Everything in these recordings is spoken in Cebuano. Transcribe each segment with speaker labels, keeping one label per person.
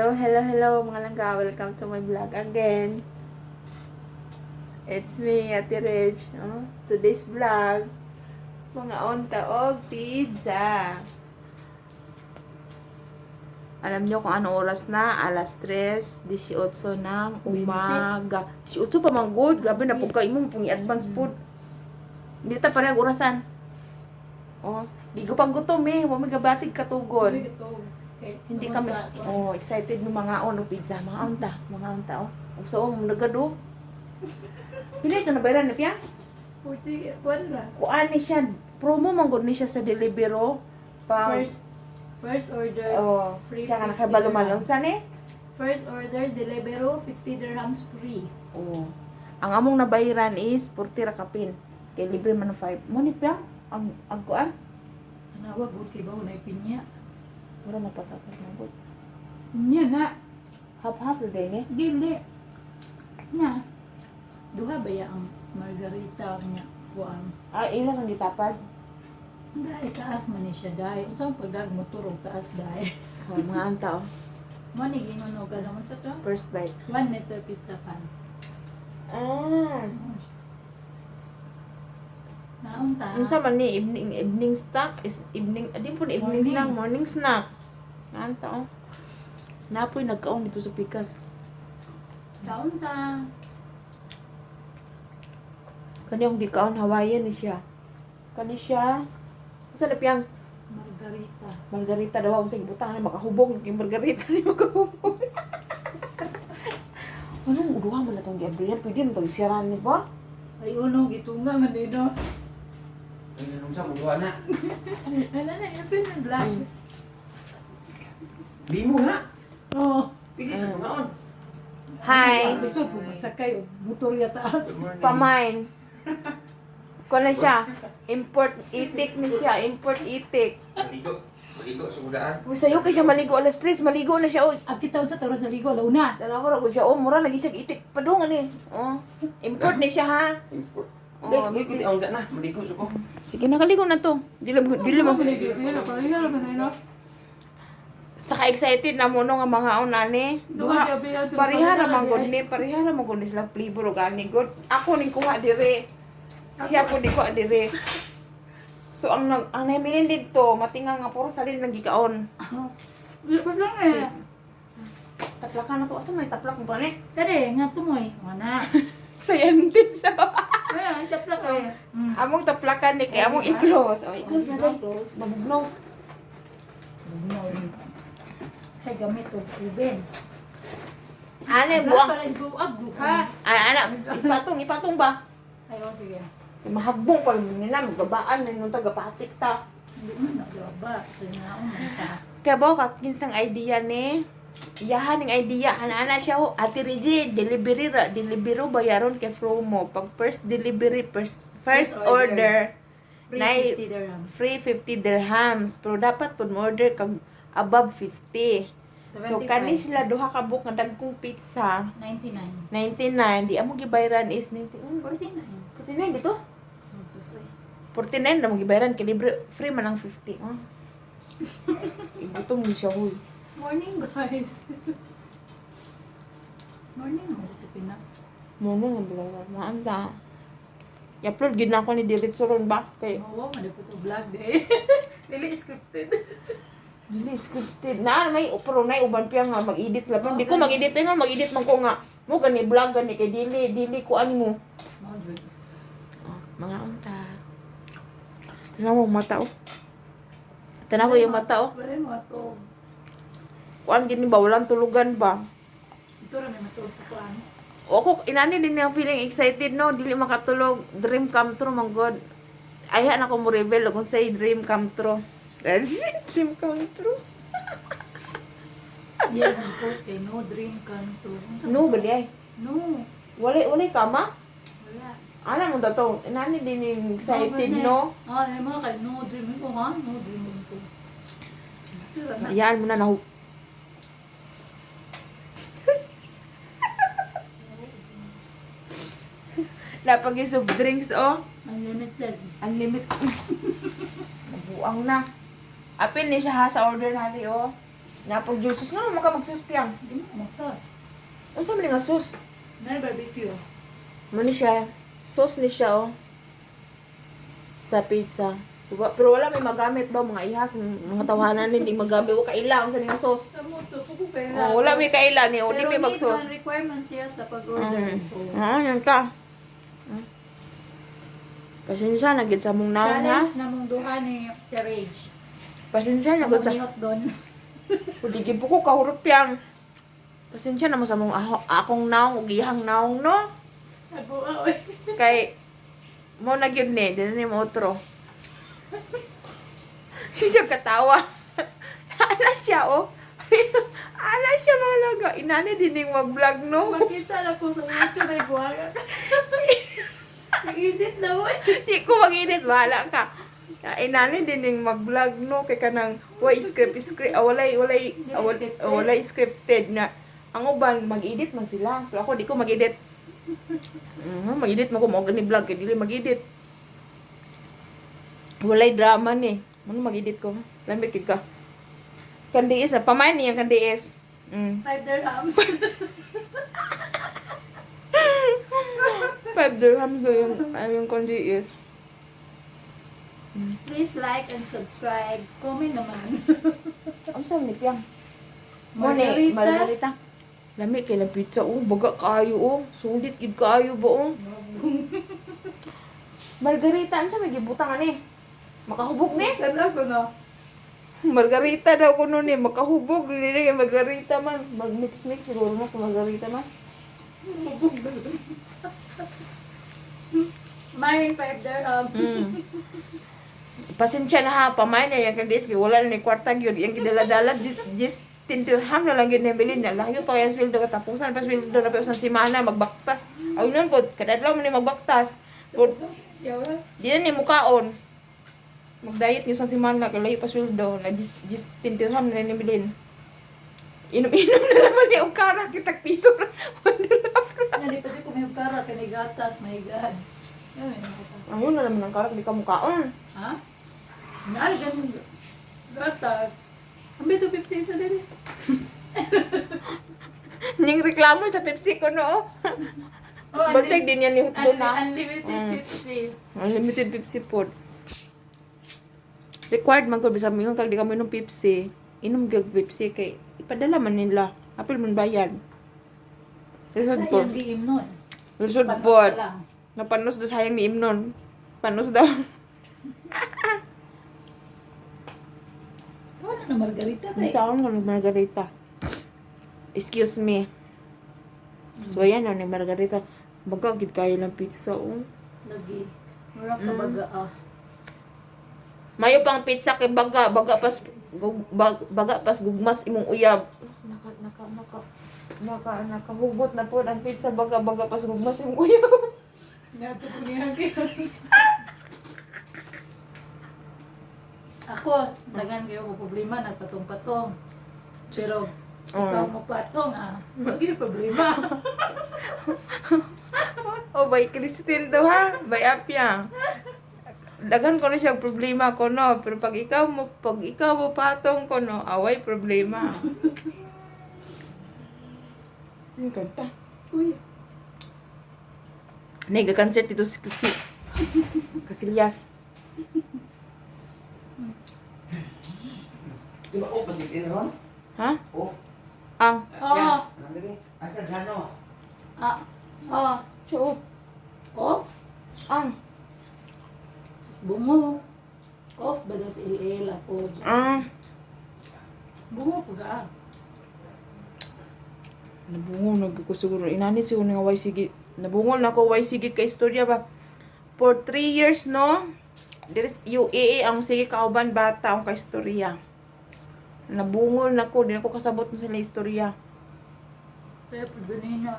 Speaker 1: Hello, hello, hello, mga langga. Welcome to my vlog again. It's me, Ate Reg. Oh, today's vlog, mga onta og pizza. Alam nyo kung ano oras na? Alas 3:18 ng umaga. 18 pa man good. Grabe na po kayo mo pong i-advance food. Hindi ta parehag orasan. Oh, di ko pang gutom eh. Wa may gabatig katugon. Hindi kami, oh, excited ng mga on, pizza, mga onta, mga onta, oh. So, oh, nagado. Pila ito na bayaran na piya?
Speaker 2: 41 ra.
Speaker 1: Kuan ni siya, promo man gud ni siya sa Deliveroo. Pa,
Speaker 2: First order,
Speaker 1: oh,
Speaker 2: free
Speaker 1: siya ka
Speaker 2: 50
Speaker 1: nakabalo man
Speaker 2: dirhams.
Speaker 1: unsa ni?
Speaker 2: First order, Deliveroo, 50 dirhams free.
Speaker 1: Oh. Ang among nabayaran is 40 ra kapin. Kay libre man ang 5. Mo ni piya ang kuan.
Speaker 2: Tanawa gud kay bawo na pinya.
Speaker 1: Mura mapatapos na gud.
Speaker 2: Pinya na.
Speaker 1: Hap-hap ra day ni.
Speaker 2: Dili. Na. Duha ba ya ang margarita niya kuan?
Speaker 1: Ah, ila kang gitapad.
Speaker 2: Dai taas man ni siya dai. Unsa ang pagdag motor og taas dai?
Speaker 1: Oh, mga anta oh.
Speaker 2: Mo ni gingon og ano man sa to?
Speaker 1: First bite.
Speaker 2: 1 meter pizza pan.
Speaker 1: Ah.
Speaker 2: Naunta.
Speaker 1: Unsa man ni evening snack is evening adi po ni evening
Speaker 2: Morning.
Speaker 1: snack, morning snack. Anta oh. Napoy nagkaon dito sa pikas.
Speaker 2: Kaunta.
Speaker 1: Kani akong gikaon, Hawaiian ni siya. Kani siya. Unsa na piyang
Speaker 2: Margarita.
Speaker 1: margarita daw unsa gibutang ni makahubog yung margarita ni makahubog. Anong uduha man na tong giabrihan? Pwede na tong isiran ni ba?
Speaker 2: Ay uno gitunga man dino.
Speaker 3: Ay, anong sa buwan na?
Speaker 2: Ano na yung film and vlog?
Speaker 3: Limo na!
Speaker 2: Oo.
Speaker 3: Pili na ngaon.
Speaker 1: Hi.
Speaker 2: Bisod po magsakay og motor ya taas.
Speaker 3: Good morning.
Speaker 1: Pamain. Kuno siya. Import itik ni siya. Import itik.
Speaker 3: Maligo. Maligo sa mudaan.
Speaker 1: Uy, sayo kay siya maligo alas 3, maligo na siya. Uy,
Speaker 2: Ang kita sa taros na ligo launa.
Speaker 1: tanaw ko ra siya. Oh, mura lagi siya itik padung ani. Oh, import ni siya ha.
Speaker 3: Import.
Speaker 1: Oh,
Speaker 3: Oh, di ang na. Maligo sa ko.
Speaker 1: Sige, nakaligo na to. Dili mo dili mo. Saka excited na mo no nga mga unani. Duha. Pareha ra man gud ni, pareha ra man gud ni sila flavor og ani gud. Ako ning kuha dire. Siya po di kuha dire. So ang nahimilin didto, matinga nga puro salin lang gikaon.
Speaker 2: Lang eh.
Speaker 1: Taplakan na to. Asa may taplak mo to ani?
Speaker 2: Kare nga tumoy. Wana.
Speaker 1: Sayantis.
Speaker 2: Ay, taplak eh.
Speaker 1: Among taplakan ni kay among i-close. Oh, i-close na dai.
Speaker 2: Close.
Speaker 1: Mabugnaw.
Speaker 2: Bugnaw. Ay gamit og oven.
Speaker 1: Ane buang.
Speaker 2: Para buag duha.
Speaker 1: Ana ana ipatong ipatong ba?
Speaker 2: Ay, oh, sige.
Speaker 1: Mahagbong pa rin nila magabaan na nung tagapatik ta.
Speaker 2: Hindi mo na gaba. Sinaon man ta.
Speaker 1: Kaya ba ka kinsang idea ni? Iyahan ning idea ana ana siya ho Ate Reggie, delivery ra delivery bayaron kay promo pag first delivery, first first
Speaker 2: First order.
Speaker 1: order,
Speaker 2: Free
Speaker 1: Nay-
Speaker 2: 50 dirhams.
Speaker 1: free 50 dirhams, pero dapat pud mo order kag above 50. So
Speaker 2: 75.
Speaker 1: kani sila duha ka buok nga dagkong pizza.
Speaker 2: 99.
Speaker 1: 99 di amo gibayaran is 90,
Speaker 2: 49.
Speaker 1: 49 dito.
Speaker 2: Susoy.
Speaker 1: 49 na mo gibayaran kay libre free man ang 50. Oh. Igutom mo siya huy.
Speaker 2: Morning, guys. Morning mo sa Pinas.
Speaker 1: Mo na nga vlog. Maanda. I-upload gid na ako ni diretso ron ba kay
Speaker 2: Oo, malapit og vlog day. Dili scripted.
Speaker 1: Dili scripted na may pero nay uban pa nga mag-edit sila pa. Di ko mag-edit nga mag-edit man ko nga mo gani vlog gani kay dili dili ko ani mo.
Speaker 2: Mao good.
Speaker 1: Oh, mga unta. Tanaw mo mata oh. Tanaw ko yung mata oh.
Speaker 2: Wala mo ato.
Speaker 1: Kuan gini ba walang tulugan ba?
Speaker 2: Ito ra may matuog sa kuan.
Speaker 1: Ako inani din yung feeling excited no, dili makatulog, dream come true man god. Ayha na ko mo reveal kung say dream come true. That's it, dream come true.
Speaker 2: Yeah, ang post kay no dream come true. Unsa
Speaker 1: No,
Speaker 2: man
Speaker 1: ba di ay?
Speaker 2: to? No.
Speaker 1: Wala wala kama?
Speaker 2: Wala.
Speaker 1: Ana mo to, inani din yung excited no.
Speaker 2: Ah, ay mga kay no dream mo ha, no dream mo ko. Pero na.
Speaker 1: Hayaan mo na nahu. Lapag yung soft drinks oh.
Speaker 2: Unlimited.
Speaker 1: Unlimited. Nabuang na. Apil ni siya ha sa order nali oh. Napag juices nga maka magsus piyang.
Speaker 2: Di mo mag-sauce.
Speaker 1: Unsa man ni nga sauce?
Speaker 2: Na barbecue.
Speaker 1: Mo ni siya. Sauce ni siya oh. Sa pizza. Diba? Pero wala may magamit ba mga ihas, mga tawanan hindi magamit wa kaila unsa ni nga sauce.
Speaker 2: Sa mo to, pupo kayo.
Speaker 1: Oh, wala may kaila ni o di
Speaker 2: Pero
Speaker 1: may
Speaker 2: need
Speaker 1: mag-sauce.
Speaker 2: man requirements siya sa pag-order. So,
Speaker 1: Ah, yan ka. Pasensya na gid sa mong naon ha.
Speaker 2: challenge na mong duha ni Terage.
Speaker 1: Pasensya na gud sa
Speaker 2: Among doon.
Speaker 1: Udi gid po ko kahurot piyang. Pasensya na mo sa mong akong naong ug iyang naong no.
Speaker 2: Nabuha, oy.
Speaker 1: Kay mo na gyud ni, di na ni mo otro. Siya katawa. Ala siya oh. Ala siya mga laga. Inani din ning mag-vlog no.
Speaker 2: Makita na ko sa YouTube ay buhaga. Nag-edit na, oy.
Speaker 1: Di ko mag-edit, bahala ka. Ah, inani din ning mag-vlog no kay kanang way script script ah, walay walay
Speaker 2: Dili
Speaker 1: ah,
Speaker 2: scripted.
Speaker 1: ah, walay scripted na ang uban mag-edit man sila pero ako di ko mag-edit. Mag-edit mo ko mo gani vlog kay dili mag-edit. Walay drama ni. Ano mag-edit ko? Lamig kid ka. Kandiis na pamain niya kandiis.
Speaker 2: 5 dirhams.
Speaker 1: 5 dirhams ko yung ay, yung kandiis.
Speaker 2: Please like and subscribe. Comment naman.
Speaker 1: Ang sa ni piyang? Mo ni
Speaker 2: Margarita.
Speaker 1: Margarita. Lami kay lang pizza oh, baga kaayo oh. Sulit gid kaayo ba oh. Margarita unsa may gibutang ani? Makahubog ni?
Speaker 2: Kana ko no.
Speaker 1: Margarita daw kuno ni makahubog ni kay Margarita man. Mag-mix mix siguro na kung Margarita man.
Speaker 2: Hubog na lang. Mine, 5 dirhams.
Speaker 1: Pasensya na ha, pamay na yang kandis kay wala na ni kwarta gyud yang gidala-dala just 10 dirham na lang gyud nabilin na layo pa kay sweldo katapusan pa sweldo na pa usang semana magbaktas. Ay nun pod kadadlaw man ni magbaktas. Pod
Speaker 2: Yawa.
Speaker 1: di na ni mukaon. Magdiet ni usang semana kay layo pa sweldo na just 10 dirham na nabilin. Inom-inom na naman ni og kara kitag piso ra. 1 dirham.
Speaker 2: Nga, di pa di ko may kara, kay gatas, my God. Yan, may mga
Speaker 1: Ayun na naman ang karak di ka mukaon.
Speaker 2: Ha? Naal, ganun. Gatas. Ang 250 isa din eh.
Speaker 1: Ning reklamo sa Pepsi ko no.
Speaker 2: Oh,
Speaker 1: Bantay din yan ni Hutdo na.
Speaker 2: Unlimited Pepsi.
Speaker 1: Unlimited Pepsi pod. Required man ko bisag mingon kag di kami inom Pepsi. Inom gyud Pepsi kay ipadala man nila. Apil man bayad. Lisod
Speaker 2: Sayang
Speaker 1: pod.
Speaker 2: di imnon.
Speaker 1: Lisod
Speaker 2: Panos
Speaker 1: pod.
Speaker 2: pa lang.
Speaker 1: Napanos do sayang ni imnon. Panos daw.
Speaker 2: Tawa na na margarita kay.
Speaker 1: Taon ko ng Margarita. Excuse me. So ayan na ni Margarita. Baga gid kayo ng pizza oh.
Speaker 2: Lagi. Mura ka baga ah.
Speaker 1: Mayo pang pizza kay baga, baga pas baga pas gugmas imong uyab. Naka naka naka naka nakahugot na pod ang pizza baga baga pas gugmas imong uyab.
Speaker 2: Nato ko niya kayo. Ako, dagan kayo ko problema, nagpatong-patong. Pero, ikaw mo patong ah. Wag yung problema.
Speaker 1: Oh, by Christine to ha, by Apya. Daghan ko na siya problema ko no, pero pag ikaw mo patong ko no, away problema. Yung kanta.
Speaker 2: Uy,
Speaker 1: Nega concert dito si Casillas.
Speaker 3: Di ba off ba si Ron?
Speaker 1: Ha?
Speaker 3: Off.
Speaker 1: Ang
Speaker 2: Oo.
Speaker 3: Yan. Ano lagi? Asa dyan no?
Speaker 2: Ah, ah,
Speaker 1: Siya, oh.
Speaker 2: off?
Speaker 1: Ang
Speaker 2: Bungo. Off ba daw si LL ako?
Speaker 1: ah.
Speaker 2: Bungo po ga.
Speaker 1: Nabungol na ko siguro. Inani siguro nga way sige. Nabungol na ko way sige ka istorya ba. For 3 years no. There is UAA ang sige kauban bata ang kaistorya. Nabungol na ko, di na ko kasabot na sila istorya.
Speaker 2: Kaya po ganun na.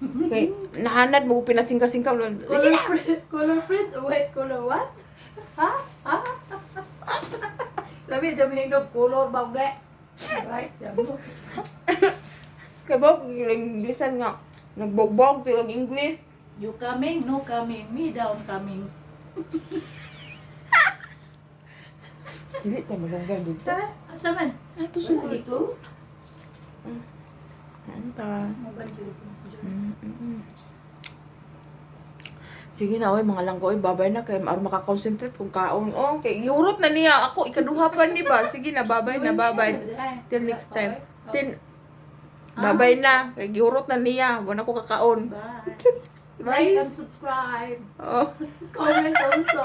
Speaker 1: Kay nahanad mo pinasingka-singka.
Speaker 2: Color print, color print, white color what? Ha? Ha? Labi jam hingdog color ba ugde? Right, jam.
Speaker 1: Kay ba Inglesan nga nagbogbog tilang English.
Speaker 2: You coming, no coming, me down coming.
Speaker 1: Dili ta malunggan dito.
Speaker 2: Ha? Asa man?
Speaker 1: Ato
Speaker 2: Wala,
Speaker 1: sugod.
Speaker 2: i-close?
Speaker 1: Ano pa?
Speaker 2: Maban siguro ko na si John.
Speaker 1: Sige na, oy, mga langga, oy, babay na kay aron makakonsentrate kung kaon. Oh, kay yurot na niya ako, ikaduha pa ni ba? Sige na, babay na, babay. Till next time. Till babay na, kay yurot na niya, wala ko kakaon.
Speaker 2: Bye.
Speaker 1: Bye.
Speaker 2: Like and subscribe.
Speaker 1: Oh.
Speaker 2: Comment also.